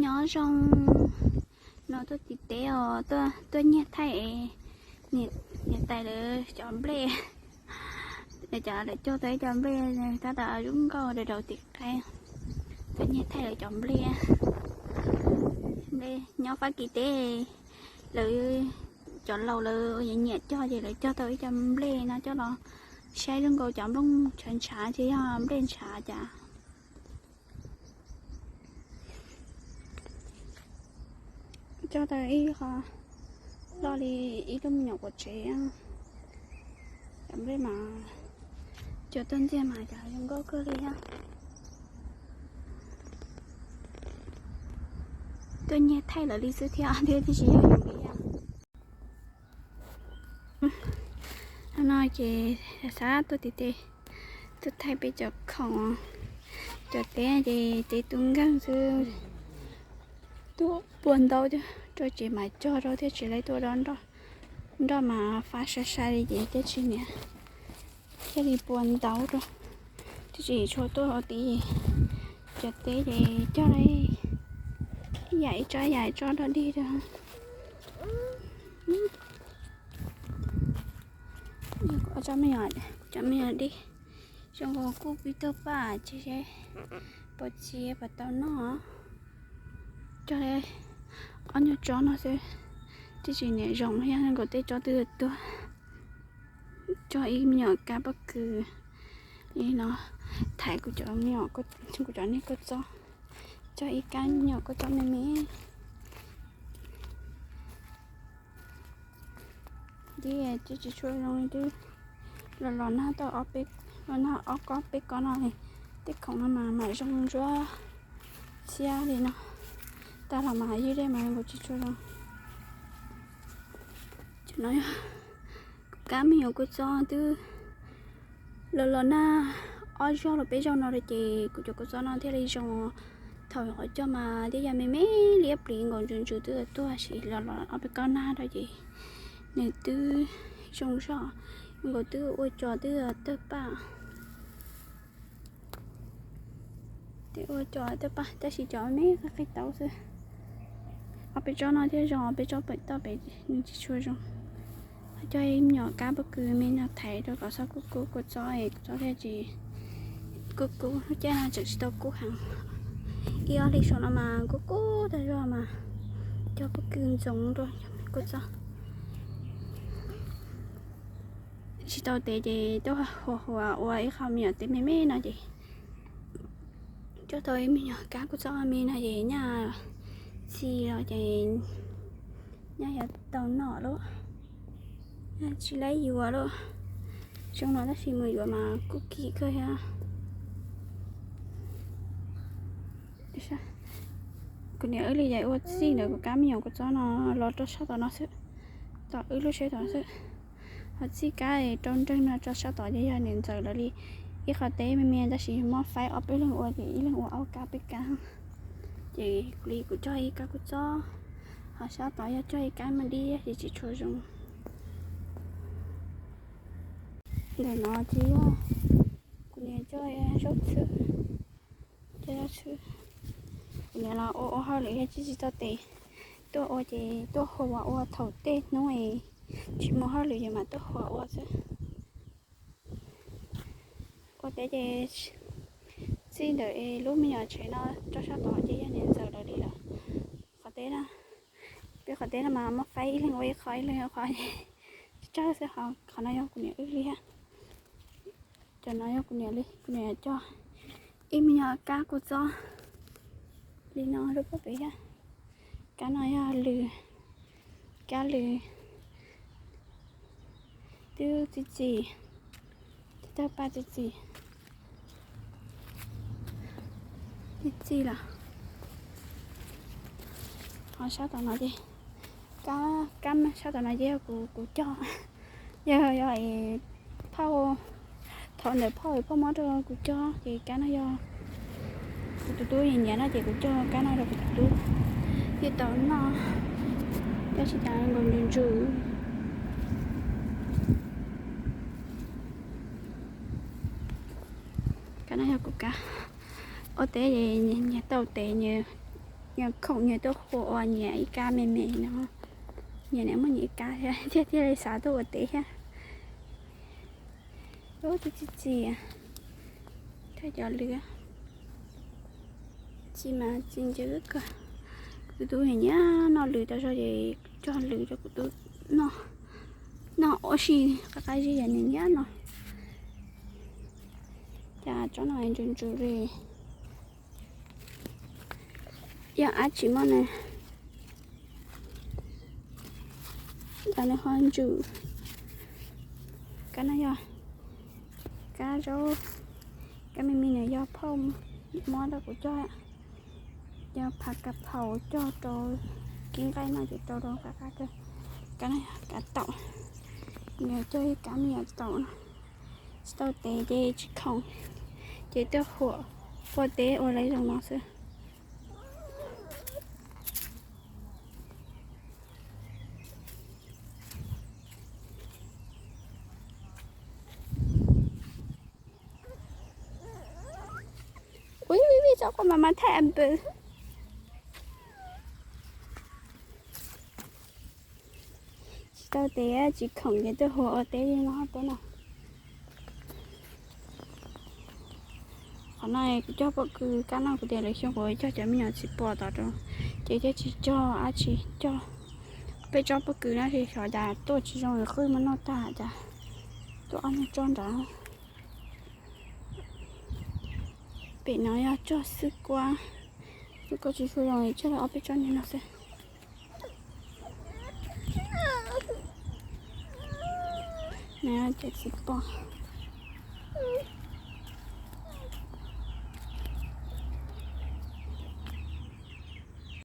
Nyob zoo, no tuaj tim teb os, tuaj nyiag thaij es niam tais lawv cov nplej, cov lawv cog tau ib co nplej tab tom zoo nkauj dav dav tim qab, tuaj nyiag thaij lawv cov nplej. Nplej nyob Fab Kis teb, lawv cov laus lawv nyiam cog ces lawv cog tau ib co nplej no coj los saib zoo nkaus cov nplooj ntshav ntshav ces yog nplej ntshav cas. Cog tau ib qho loj li ib lub me nyuam quav tsev. Cov nplej mas cog tuaj ntxiag mas cov zoo nkauj kawg li thiab. Tuaj nyiag thaij lawv li xwb thiab thiab tsis yog zoo li thiab. No ces xav tuaj tim teb, tuaj thaij peb cov khoom, cov teb ces teb tu nkeeg xwb, tuaj pua ntaub rau ces mas cog rau thiab tsis lawv tuaj nroj mas fab sai sai li ces thiaj tsis niam thiaj li pua ntaub rau, thiaj tsis tshua tuaj hauv tid. Cov teb ces cog li yam ib tsob yam ib tsob dog dig rau. Cov me nyuam dib zoo nkaus kuj pib tawg paj ces seb puas txi puas tau noj. Cog li ob nyuag tsob no xwb, twb tsis niam zoo thiab, zoo nkaus tej tsob twb tuag. Cog ib me nyuam kab pob kws li no, thaiv kuv cov, kuv cov niag kua txob, cog ib kab me nyuam kua txob me me. Dib twb tsis tshua zoo li, twb los los nag tau ob peb, los nag ob kob peb kob no li. Tej khoom no mas mam zoo ntsuab xiab li no, tag los mas ywj dej mas nkaus tsis tshua zoo. Cov no yog kuv kab me nyuam kua txob twb los los nag ob zaug los peb zaug no rau ces kuv cov kua txob no thiaj li zoo. Thaum qhov cog mas twb yog me me liab pliv nkaus ntsws ntsws twb tuag, tab sis los los ob peb kob nag rau ces nws twb zoo zog, nkaus twb ua cos twb tawg paj. Twb ua cos tawg paj tab sis cov me qig qig tau xwb. Ob peb tsob no thiaj zoo, ob peb tsob pem toj pem nws tsis tshua zoo. Cog ib me nyuam kab pob kws me no thaiv rau kom txhob kub kub kua txob es kua txob thiaj tsis kub kub, lub caij no tseem tsis tau kub heev. Ib ob hlis saum no mas kub kub tag zog mas cog pob kws ntxoov rau kua txob. Tsis tau tev ces tuaj huas huas ua ib qho me nyuam teb me me no ces cog tau ib me nyuam kab kua txob me no ces nyaj txi los ces nyaj yuav tau noj lauj, nyaj tsis laib yuav lauj. Xyoo no tab sis mus yuav mas kuj kim kawg thiab. Kuv niam wb li yam ua txij ntawm kuv kab me nyuam kua txob no los rau sab tom no xwb, tom wb lub tsheb tom xwb. Ho txij kab rau nreeg no rau sab tod ces yog niam ntxawm lawv li ib qho teb me me tab sis muab faib ob peb leeg ua ces ib leeg ua ob kab peb kab. Ces kuv li kuv cog ib kab kua txob, ho sab tod yog cog ib kab me dib ces tsis tshua zoo. Ntawm no ces yog kuv niam cog zaub txhwb, cog zaub txhwb. Kuv niam los ua ua hauj lwm yog tsis tsis tau tes, tuaj ua ces tuaj huas ua thaum tej hnub es tsis muaj hauj lwm ces mam tuaj huas ua xwb. Ua teb ces txij ntawm lub me nyuam tsev no rau sab tod ces yog niam ntxawm lawv li lawm. Qhov teb no, peb qhov teb no mas muab faib ib leeg ua ib qho ib leeg ua qho es tsawg xwb, ho qhov no yog kuv niam wb li thiab. Cov no yog kuv niam li, kuv niam cog ib me nyuam kab kua txob li no rau pem thiab. Kab no yog lws, kab lws twb txi txiv, twb tawg paj txi txiv, txi txiv lawm. Ho sab tom no ces, kab, kab sab tom no ces yog kuv, kuv cog, yog, yog es phauj, thaum ntawm phauj es phauj muab rau kuv cog ces kab no yog kuv tus tub nyiam nyiam no ces kuv cog kab no rau kuv tus tub thiaj tau noj, tab sis cas nkaus ntsws ntsws. Kab no yog kuv kab, ua teb es nyias tau tes nyias Nyias khoom nyias tuaj qhuas uas nyias ib kab me me no, nyias niaj muaj nyias ib kab thiab, thiaj thiaj li xav tuaj ua teb thiab. Ub, twb txi txias, thawj cov lws txi mas txi ntse kawg. Kuv tus tub nyiam noj lws tas zog ces cog lws rau kuv tus tub noj, noj ua si qab qab zib yam nws nyiam no. Cas tsob no ntsuv ntsuv li. Yog dab tsi muab nws, cas nws ho ntsum. Kab no yog kab zaub, kab me me nws yog phauj muab rau kuv cog, yog phav kav phaum cog rau kib nqaij no ces rau rau qab qab kawg. Kab no yog kav taum, nws cog ib kab me nyuam taum no. Tsis tau tev ces tsis khoom, ces tuaj qhuas, qhuas teb ua lawv zoo no xwb. Ui, ui, ui, tsob quaj mas mas thaij npws. Tsis tau tev tsis khoom ces tuaj qhuas ua teb li no peb no. Qhov no kuv cog pob kws, kab no kuv tias lwm xyoo kuv cog cov me nyuam txiv pos tom rau, ces cog tsis cog dab tsi cog. Peb tsob pob kws no ces xyov cas tuaj tsis zoo, qwj muab noj tag cas tuaj ob nyuag tsob nrad. Pem no yog tsob xwb kuab, xwb kuab tsis tshua zoo, cog ob peb tsob niag no xwb. Nws cov txiv pos.